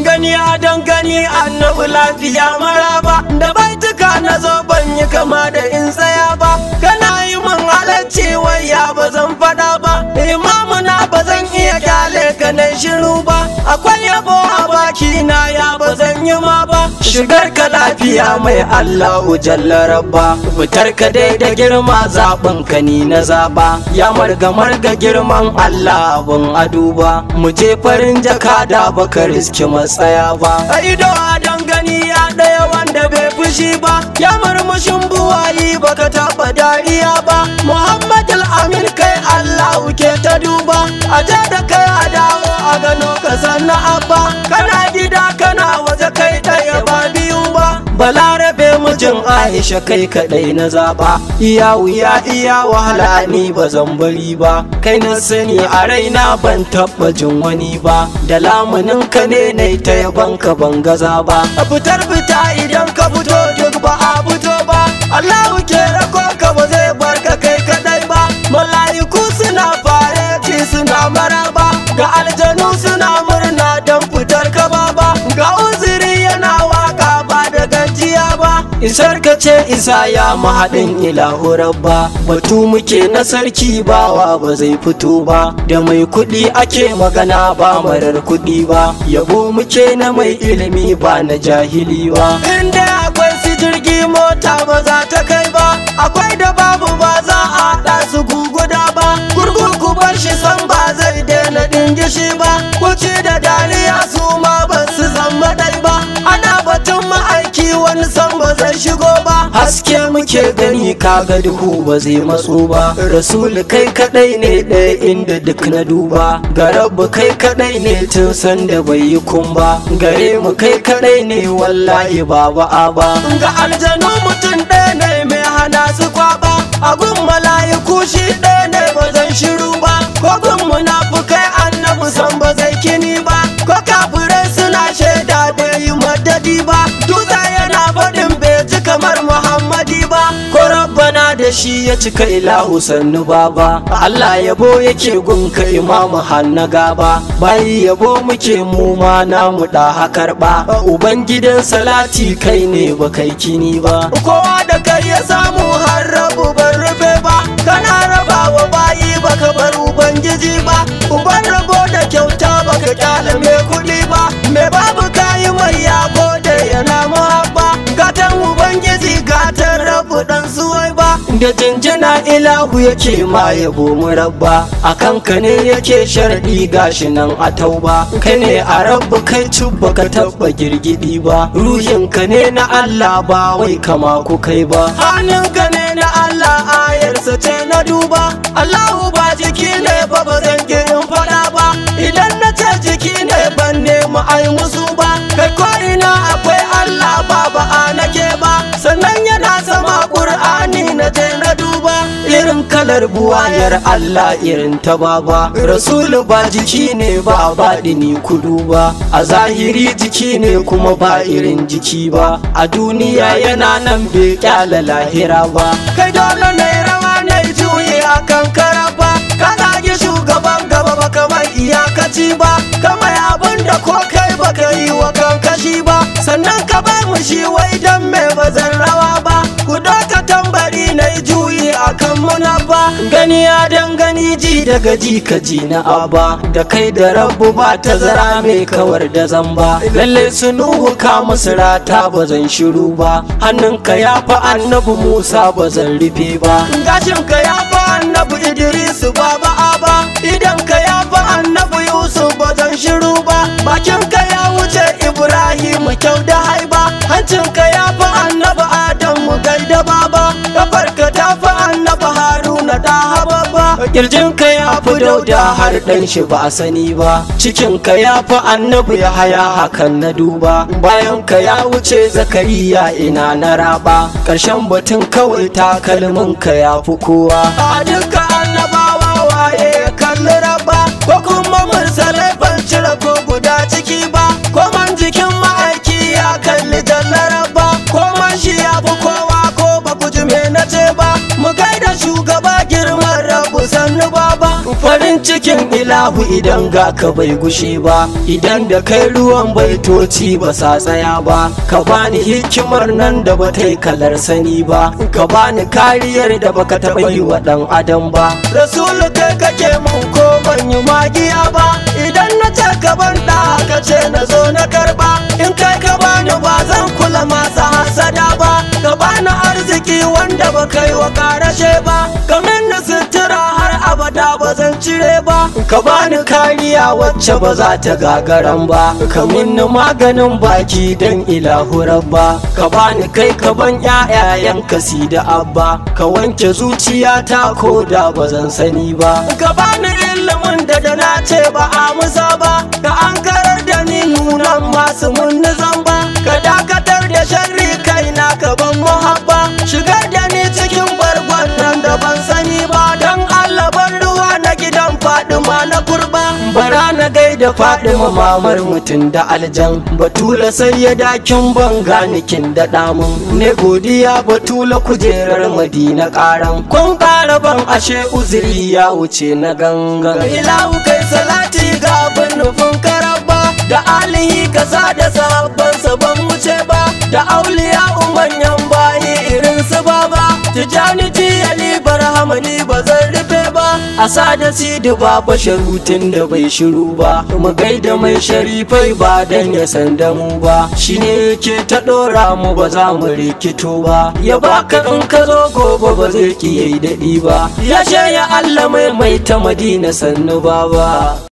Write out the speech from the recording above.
Gani don gani annabi lafiya maraba, da baituka na zo ban yi kama da in tsaya ba. Kana yi min halacci waya ba zan fada ba, imamu na ba zan iya kyale ka na shiru ba. Akwai yabo a baki na ya ba zan yi ma ba. Shigar ka lafiya mai Allahu jalla rabba, fitar ka dai da girma zaɓin ka ni na zaɓa. Ya marga marga girman Allah abun aduba, mu je farin jaka da baka riski matsaya ba. Ido don gani ya ɗaya wanda bai fushi ba, ya murmushin buwayi baka taɓa dariya ba. Muhammad al-Amin kai Allahu ke ta duba, a je da kai a dawo a gano ka sanna abba. Kana gida kana waje kai ɗaya ba biyu ba. Balarabe mijin Aisha kai kaɗai na zaɓa, iya wuya iya wahala ni ba zan bari ba. Kai na sani a raina ban taɓa jin wani ba, da lamunin ka ne na ta yaban ka ban gaza ba. A fitar fita idan ka fito duk ba a fito ba, Allahu ke rako ka ba zai bar ka kai kaɗai ba. Mala'iku suna fareti suna maraba, ga aljanu suna murna don fitar ka baba. Ga uzuri yana waka ba da gajiya ba, isar ka ce isa ya mahaɗin ilahu rabba. Batu muke na sarki bawa ba zai fito ba, da mai kuɗi ake magana ba marar kuɗi ba. Yabo muke na mai ilimi ba na jahili ba. Inda akwai su jirgi mota ba za ta kai ba, akwai da babu ba za a haɗa su guguda ba. Gurgurku bar shi san ba zai daina dingishi ba, kuci da dariya su ma ba su zama dai ba. Ana batun ma'aiki wani san ba zai shigo ba. Haske muke gani kaga duhu ba zai matso ba. Rasul kai kadai ne ɗaya inda duk na duba, ga Rabbu kai kadai ne tun san da bai yi kumba. Gare mu kai kadai ne wallahi baba aba. Ga aljanu mutum ɗaya ne mai hana su kwaba, a gun mala'iku shi ɗaya ne ba zan shiru ba. Ko gun munafukai annabi san ba zai kini ba, ko kafirai suna shaida bai yi madadi ba. Dutse yana faɗin bai ji kamar Muhammadi ba, ko rabbana da shi ya cika ilahu sannu baba. Allah yabo yake gunka imamu hanna gaba, bayi yabo muke mu ma namu da hakarba. Ubangidan salati kai ne ba kai kini ba, kowa da kai ya samu har rabu ban rufe ba. Kana rabawa bayi baka bar ubangiji ba, uban rabo da kyauta baka kyale mai kuɗi ba. Mai babu kayi mai yabo da yana muhabba, gatan ubangiji gatan rabu dan suwai ba. Da jinjina ilahu yake ma yabo murabba, a kanka ne yake sharadi gashi nan a tauba. Kai ne a rabbu kai cubba ka tabba girgidi ba, ruhinka ne na Allah ba wai kama ku kai ba. Hannunka ne na Allah ayarsa ce na duba, Allahu ba jiki ne ba ba zan in fada ba. Idan na ce jiki ne ban nemi ai musu ba, kai ko ina akwai Allah ba ba a nake ba. Sannan yana sama Qur'ani na je na duba, irin kalar buwayar Allah irin ta baba. Rasulu ba jiki ne ba baɗini kudu ba, a zahiri jiki ne kuma ba irin jiki ba. A duniya yana nan bai kyala lahira ba. Kai dole ne rawa ne juyi a kankara ba, ka zagi shugaban gaba ba kamar iyakaci ba. Kamar abin da ko kai baka yi wa kankashi ba, sannan ka bar mu shi wai dan me ba zan rawa ba. Ku doka tambari na juyi a kan munafa, gani ya dan gani ji daga ji ka ji na aba. Da kai da rabbu ba tazara mai kawar da zamba, lalle su nuhu ka musu rata ba zan shiru ba. Hannunka ya fi annabi Musa ba zan rufe ba, gashinka ya fi annabi Idrisu baba aba. Idanka ya fi annabi Yusuf ba zan shiru ba, bakinka ya wuce Ibrahim kyau da haiba. Hancinka ya fi annabi Adamu gaida baba, kafarka ta fi annabi Haruna da hababa. Kirjinka ya fi Dauda har ɗan shi ba a sani ba, cikinka ya fi annabi Yahaya hakan na duba. Bayanka ya wuce Zakariya ina na raba, ƙarshen batun kawai takalminka ya fi kowa. A duka annabawa waye ya kalli rabba, ko kuma mursalai ban cire ko guda ciki ba. Ko man jikin ma'aiki ya kalli jalla rabba, ko man shi ya fi kowa ko ba ku ji me na ce ba. Mu gaida shugaba girman rabu sannu baba. Farin ciki cikin ilahu idan ga ka bai gushe ba, idan da kai ruwan baitoci ba sa tsaya ba. Ka bani hikimar nan da ba ta yi kalar sani ba, ka bani kariyar da baka taɓa yi wa ɗan adam ba. Rasulu kai kake mun ko ban yi magiya ba, idan na ce ka ban ɗa ka ce na zo na karɓa. In kai ka bani ba zan kula masu hasada ba, ka bani arziki wanda ba kai wa karashe ba. Ka minni sutura har abada ba zan cire ba, ka bani kariya wacce ba za ta gagaran ba. Ka minni maganin baki dan ilahu rabba, ka bani kai ka ban ƴaƴayen kasi da abba. Ka wanke zuciyata ko da ba zan sani ba, ka bani ilimin da da na ce ba a musa ba. Ka ankarar da ni nunan masu mun zamba, ka dakatar da sharri kaina ka ban muhabba. Shigar da ni cikin bargon nan da ban sani ba, don Allah ban ruwa na gidan Fadima na kurba. Bara na gaida Fadima mamar mutum da aljan, Batula sai ya dakin ban ganikin da damun. Ne godiya Batula kujerar Madina karan, kun kara ban ashe uzuri ya wuce na gangan. Ilahu kai salati ga abin nufin karaba, da alihi kasa da sahabban ban wuce ba, da auliya manyan bayi irin su baba Tijani Tiyali Barhamani ba zan rufe ba. A sada sidi baba sharutin da bai shiru ba, mu gaida mai sharifai ba dan ya san da mu ba, shine yake ta dora mu ba za mu rikito ba. Ya baka in ka zo gobe ba zai ki yayi daɗi ba, ya shaya Allah mai mai ta Madina sannu baba.